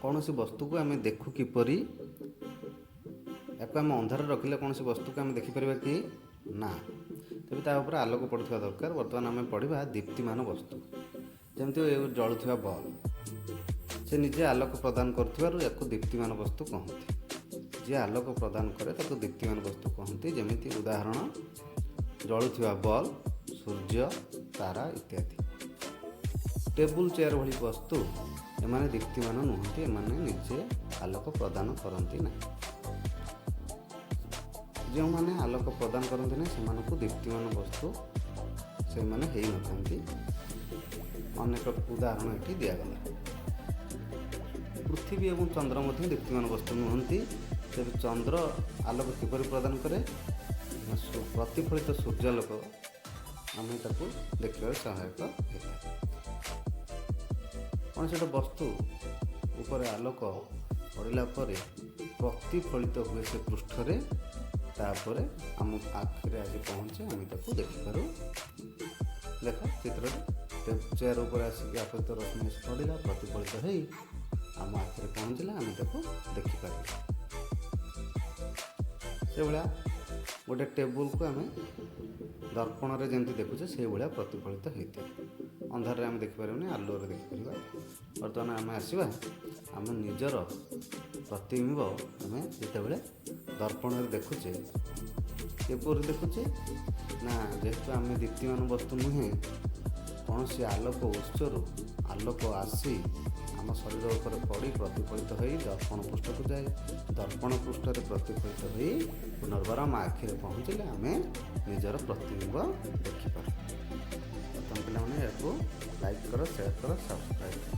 କୌଣସି ବସ୍ତୁକୁ ଆମେ ଦେଖୁ କିପରି? ୟାକୁ ଆମେ ଅନ୍ଧାରରେ ରଖିଲେ କୌଣସି ବସ୍ତୁକୁ ଆମେ ଦେଖିପାରିବା କି? ନା। ତେବେ ତା ଉପରେ ଆଲୋକ ପଡ଼ୁଥିବା ଦରକାର। ବର୍ତ୍ତମାନ ଆମେ ପଢ଼ିବା ଦୀପ୍ତିମାନ ବସ୍ତୁ, ଯେମିତି ଏ ଜଳୁଥିବା ବଲ୍ବ। ସେ ନିଜେ ଆଲୋକ ପ୍ରଦାନ କରୁଥିବାରୁ ୟାକୁ ଦୀପ୍ତିମାନ ବସ୍ତୁ କହନ୍ତି। ଯିଏ ଆଲୋକ ପ୍ରଦାନ କରେ, ତାକୁ ଦୀପ୍ତିମାନ ବସ୍ତୁ କହନ୍ତି। ଯେମିତି ଉଦାହରଣ ଜଳୁଥିବା ବଲ୍ବ, ସୂର୍ଯ୍ୟ, ତାରା ଇତ୍ୟାଦି। ଟେବୁଲ, ଚେୟାର ଭଳି ବସ୍ତୁ, ଏମାନେ ଦୀପ୍ତିମାନ ନୁହନ୍ତି। ଏମାନେ ନିଜେ ଆଲୋକ ପ୍ରଦାନ କରନ୍ତି ନାହିଁ। ଯେଉଁମାନେ ଆଲୋକ ପ୍ରଦାନ କରନ୍ତି ନାହିଁ, ସେମାନଙ୍କୁ ଦୀପ୍ତିମାନ ବସ୍ତୁ ସେମାନେ ହେଇନଥାନ୍ତି। ଅନେକ ଉଦାହରଣ ଏଠି ଦିଆଗଲା। ପୃଥିବୀ ଏବଂ ଚନ୍ଦ୍ର ମଧ୍ୟ ଦୀପ୍ତିମାନ ବସ୍ତୁ ନୁହନ୍ତି। ତେବେ ଚନ୍ଦ୍ର ଆଲୋକ କିପରି ପ୍ରଦାନ କରେ ନା, ପ୍ରତିଫଳିତ ସୂର୍ଯ୍ୟାଲୋକ ଆମେ ତାକୁ ଦେଖିବାରେ ସହାୟକ ହୋଇଥାଏ। କୌଣସି ଗୋଟେ ବସ୍ତୁ ଉପରେ ଆଲୋକ ପଡ଼ିଲା ପରେ ପ୍ରତିଫଳିତ ହୁଏ ସେ ପୃଷ୍ଠରେ, ତାପରେ ଆମ ଆଖିରେ ଆସି ପହଞ୍ଚେ, ଆମେ ତାକୁ ଦେଖିପାରୁ। ଦେଖ ଚିତ୍ରରେ, ଚେୟାର ଉପରେ ଆସିକି ଆପତିତ ରଶ୍ମି ଆସି ପଡ଼ିଲା, ପ୍ରତିଫଳିତ ହେଇ ଆମ ଆଖିରେ ପହଞ୍ଚିଲା, ଆମେ ତାକୁ ଦେଖିପାରିବା। ସେଭଳିଆ ଗୋଟେ ଟେବୁଲକୁ ଆମେ ଦର୍ପଣରେ ଯେମିତି ଦେଖୁଛେ, ସେଇଭଳିଆ ପ୍ରତିଫଳିତ ହେଇଥାଏ। ଅନ୍ଧାରରେ ଆମେ ଦେଖିପାରିବାନି, ଆଲୁଅରେ ଦେଖିପାରିବା। ବର୍ତ୍ତମାନ ଆମେ ଆସିବା ଆମ ନିଜର ପ୍ରତିବିମ୍ବ ଆମେ ଯେତେବେଳେ ଦର୍ପଣରେ ଦେଖୁଛେ, କିପରି ଦେଖୁଛେ ନା, ଯେହେତୁ ଆମେ ଦୀପ୍ତିମାନ ବସ୍ତୁ ନୁହେଁ, କୌଣସି ଆଲୋକ ଉତ୍ସରୁ ଆଲୋକ ଆସି ଆମ ଶରୀର ଉପରେ ପଡ଼ି ପ୍ରତିଫଳିତ ହୋଇ ଦର୍ପଣ ପୃଷ୍ଠକୁ ଯାଏ। ଦର୍ପଣ ପୃଷ୍ଠରେ ପ୍ରତିଫଳିତ ହୋଇ ପୁନର୍ବାର ଆମ ଆଖିରେ ପହଞ୍ଚିଲେ ଆମେ ନିଜର ପ୍ରତିବିମ୍ବ ଦେଖିପାରୁ। ବର୍ତ୍ତମାନ ପିଲାମାନେ, ଏହାକୁ ଲାଇକ୍ କର, ସେୟାର କର, ସବସ୍କ୍ରାଇବ୍ କର।